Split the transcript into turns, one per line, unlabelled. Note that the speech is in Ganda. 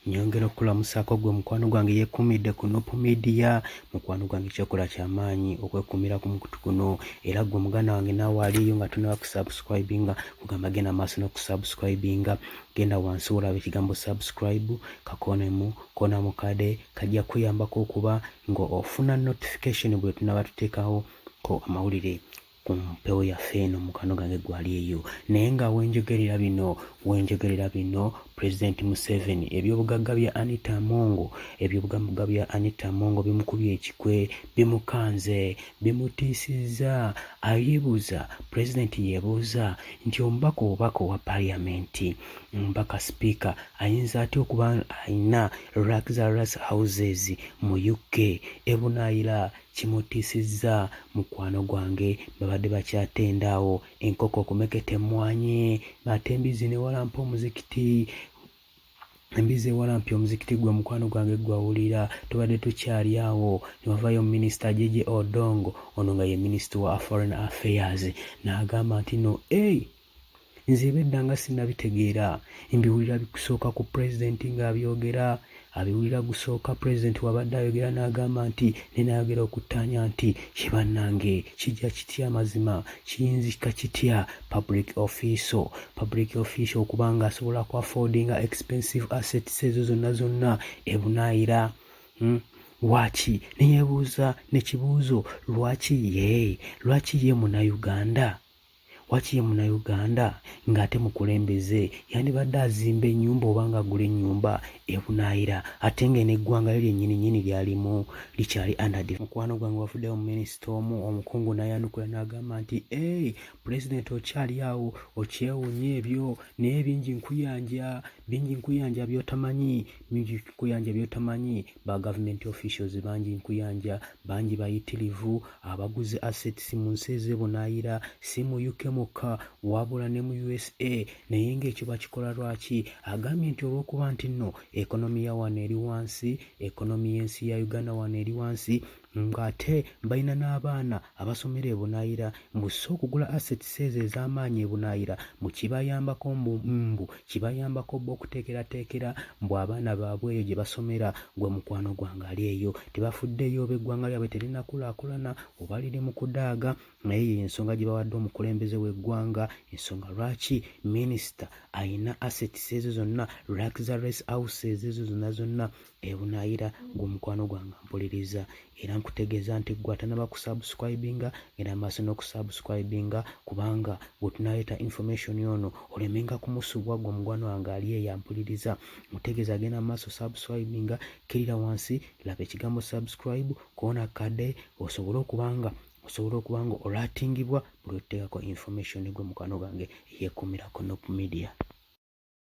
Nyongera okukulamusaako ggwe mukwano gwange yeekuumidde ku Nup Media. Mukwano gwange kyokola kyamaanyi okwekuumira ku mukutu guno, era ggwe muganda wange naawe aliiyo nga tonaba kusubscribinga, kugamba genda maaso n'okusubscribinga. Genda wansi olaba ekigambo subscribe, kakoonemu koona mukade, kajja kuyambako okuba nga ofuna notification bwe tunaba tuteekawo ko amawulire ku mpewo yaffe eno. Mukwano gange gwali eyo, naye nga wenjogerera bino, Pulezidenti Museveni ebyobugagga bya Anita Among, ebyobugagga bya Anita Among bimukubye ekikwe, bimukanze, bimutiisizza. Ayebuuza, pulezidenti yeebuuza nti omubaka, obubaka owa paliamenti, omubaka sipiika ayinza atya okuba ayina luxurious houses mu UK, ebunaayira? Kimutiisizza. Mukwano gwange, babadde bakyatenda awo enkoko okumeketa emmwanyi, ate embizi newalampa omuzikiti, embizi ewalampya omuzikiti. Gwe mukwano gwange gwawulira, tubadde tukyali awo ne wavayo minisita Jeje Odongo, ono nga ye minisita wa foreign affairs, n'agamba nti no, ei, nze ebedda nga sinnabitegeera, mbiwulira bikusooka ku pulezidenti ng'abyogera, abiwulira gusooka pulezidenti wabadde ayogera n'agamba nti nenayogera okuttaanya nti kibannange kijja kitya, amazima kiyinzika kitya public official okuba nga asobola ku affordinga expensive assets ezo zonna zonna ebunaayira? Lwaki neyeebuuza nekibuuzo, lwaki ye munnayuganda, waki ye munnayuganda ng'ate mukulembeze yandibadde azimba ennyumba oba ng'agula ennyumba ebunaayira, ate nga n'eggwanga lye lyennyini nnyini lyalimu likyali under? Mukwano gwange, wavuddeyo minisita omu omukungu n'ayanukula n'agamba nti, "Ei, pulezidenti, okyali awo okyewuunya ebyo, naye bingi nkuyanja, bingi nkuyanja by'otamanyi, bingi nkuyanja by'otamanyi. Ba government officials bangi nkuyanja, bangi bayitirivu abaguze assets mu nsi ez'ebunaayira, si mu UK mukka wabula ne mu USA. Naye ng'ekyo bakikola lwaki?" Agambye nti olw'okuba nti nno economy ya wano eri wansi, economy y'ensi ya Uganda wano eri wansi, ng'ate balina n'abaana abasomera ebunaayira, mbu so okugula assets ezo ez'amaanyi ebunaayira mbu kibayambako, mbu kibayambako bo okuteekerateekera mbu abaana baabwe eyo gye basomera. Gwe mukwano gwange ali eyo, tebafuddeeyo oba eggwanga lyabwe terinakulaakulana oba liri mu kudaaga, naye ye ensonga gye bawadde omukulembeze w'eggwanga, ensonga lwaki minisita ayina assets ezo zonna, luxurious houses ezo zonna zonna ebunaayira. Gwe omukwano gwange mpuliriza, era nkutegeeza nti gwe atanaba kusubscribinga, genda maaso n'okusubscribinga, kubanga bwe tunaleeta information ono olemenga kumusubwa. Gwe omugwano wange ali eyo ampuliriza, mutegeeza genda maaso subscribinga, kkirira wansi, laba ekigambo subscribe, koona kadde osobola okuba nga olatingibwa buli otuteekako information. Gwe mukwano gwange yeekuumirako Nup Media.